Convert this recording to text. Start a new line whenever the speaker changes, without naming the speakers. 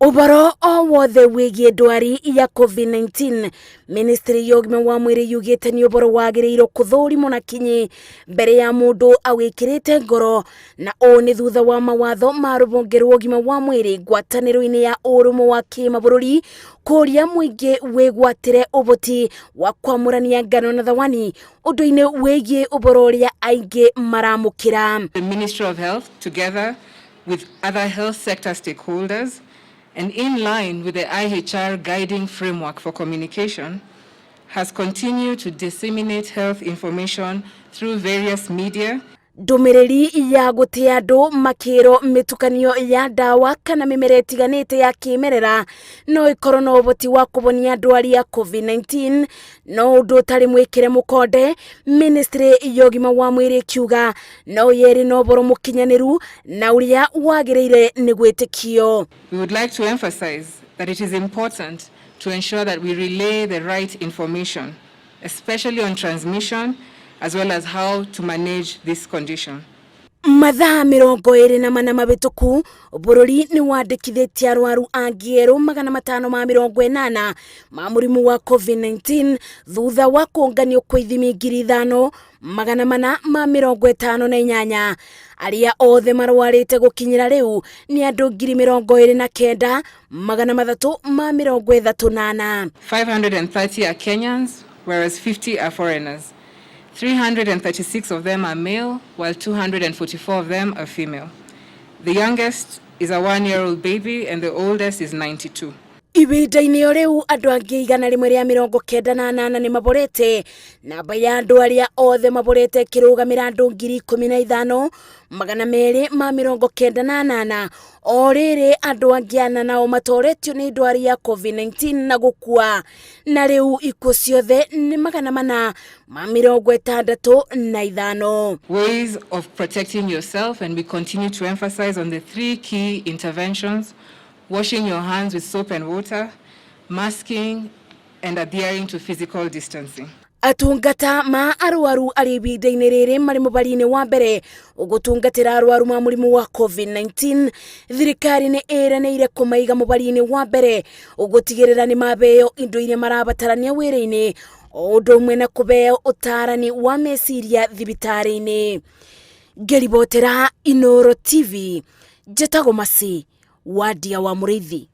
Ũhoro o wothe wĩgiĩ ndwari ya COVID-19, Ministry ya ũgima wa mwĩrĩ yugĩte nĩ ũhoro wagĩrĩirwo kũthũrimwo na kinyi mbere ya mũndũ awĩkĩrĩte ngoro, na ũũ nĩ thutha wa mawatho ma rũhonge rwa ũgima wa mwĩrĩ ngwatanĩro-inĩ ya ũrũmwe wa kĩmabũrũri kũria mũingĩ wĩgwatĩre ũhoti wa kwamũrania ngano na thawani ũndũ-inĩ wĩgiĩ ũhoro ũrĩa aingĩ maramũkĩra.
The Ministry of Health, together with other health sector stakeholders, and in line with the IHR guiding framework for communication, has continued to disseminate health information through various media.
Ndũmĩrĩri ya gũte andũ makĩrwo mĩtukanio ya ndawa kana mĩmera ĩtiganĩte ya kĩmerera no ĩkorwo na ũhoti wa kũhonia ndwari ya COVID-19, no ũndũ ũtarĩ mwĩkĩre mũkonde. Ministry ya ũgima wa mwĩrĩ ĩkiuga no yerĩ na ũhoro mũkinyanĩru na ũrĩa wagĩrĩire nĩ gwĩtĩkio.
We would like to emphasize that it is important to ensure that we relay the right information, especially on transmission, as well as how to manage this condition.
Mathaa 24 mabĩtũku, bũrũri nĩ wandĩkithĩtie arwaru angĩ erũ 580 ma mũrimũ wa COVID-19 thutha wa kũnganio kwa ithimi 5458. Arĩa othe marwarĩte gũkinyĩra rĩu nĩ andũ 29,334.
530 are Kenyans, whereas 50 are foreigners. 336 of them are male, while 244 of them are female. The youngest is a 1-year-old baby and the oldest is 92.
Ihinda-inĩ o rĩu, andũ angĩ 198 nĩ maborete. Namba ya andũ arĩa othe maborete ĩkĩrũgamĩra andũ 15,298. O rĩrĩ, andũ angĩ 4 nao matoretio nĩ ndwari ya COVID-19 na gũkua, na rĩu ikuũ ciothe nĩ 465.
Ways of protecting yourself, and we continue to emphasize on the three key interventions: washing your hands with soap and water, masking, and adhering to physical distancing.
Atungata ma arwaru arĩ ihinda-inĩ rĩrĩ marĩ mũbari-inĩ wa mbere ũgũtungatĩra arwaru ma mũrimũ wa COVID-19. Thirikari nĩ ĩranĩire kũmaiga mũbari-inĩ wa mbere ũgũtigĩrĩra nĩ mabeo indo iria marabatarania wĩra-inĩ, o ũndũ ũmwe na kũbeo ũtarani wa meciria thibitarĩ-inĩ. Ngĩribotera Inoro TV, njĩtagwo Masi Wadia wa Mũrĩithi.